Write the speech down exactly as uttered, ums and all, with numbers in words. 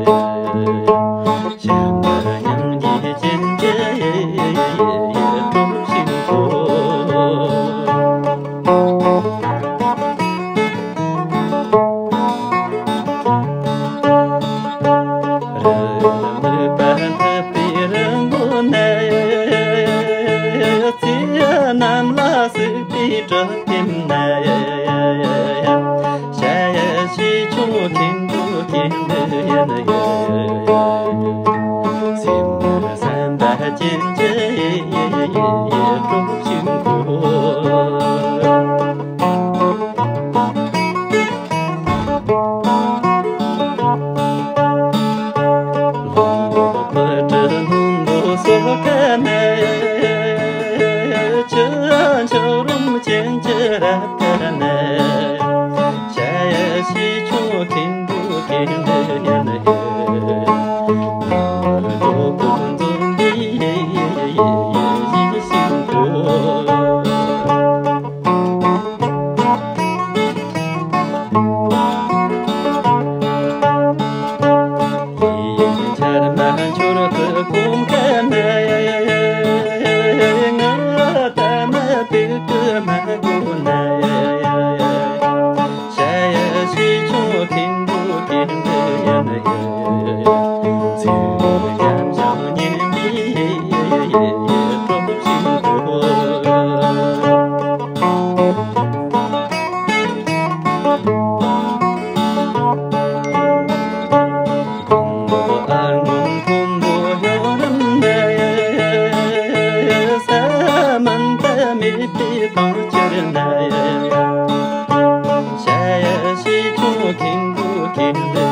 ཞབས་འདྲ་སྙིང་རྗེ་ཅན་གྱི་གྲུབ་ཤིང་ཐོག་རི་ལ་མུ་པ་འཐིབས་པའི་རི་མགོ་ན། རྩེ་གནམ་ལ་ཟུག་པའི་གྲུ་ལྡེབས་ན། ཞལ་ཞེ་ཆུང་ཁེངས་པོ་ཁེངས་པོ་ཡིན་ཡོད། སེམས་བསམ་པ་ཅན་གྱི་གྲུབ་ཤིང་ཐོག་ལྷུན་པོ་སྣུམ་པོ་སོ་ཁ་ན། ཆུ་འཁྱགས་རོམ་ཅན་གྱི་རབ་ཁ་ན། ཞལ་ཞེ་ཆུང་ཁེངས་པོ་ཁེངས་པོ་ཡིན་ཡོད། ནོར་འགྲོ་ཀུན་འཛོམས་པའི་ཡིད་བཞིན་ཐོག་ཡིན་ཆར་མ་འཆོར་གི་གོམ་ཁ་ན། ང་ལྟ་མ་ཐུག་གི་མ་གོ་ན། ཞལ་ཞེ་ཆུང་ཁེངས་པོ་ཁེངས་པོ་ཡིན་ཡོད། ཚིག་འཇམ་ཞིང་སྙན་པའི་གྲུབ་ཤིང་ཐོག་ཨ་སྔོན་མཐོན་པོ་གཡོ་རམ་ན། ས་མིན་ད་མེད་པའི་གྲོང་ཁྱེར་ན། ཞལ་ཞེ་ཆུང་ཁེངས་པོ་ཁེངས་པོ་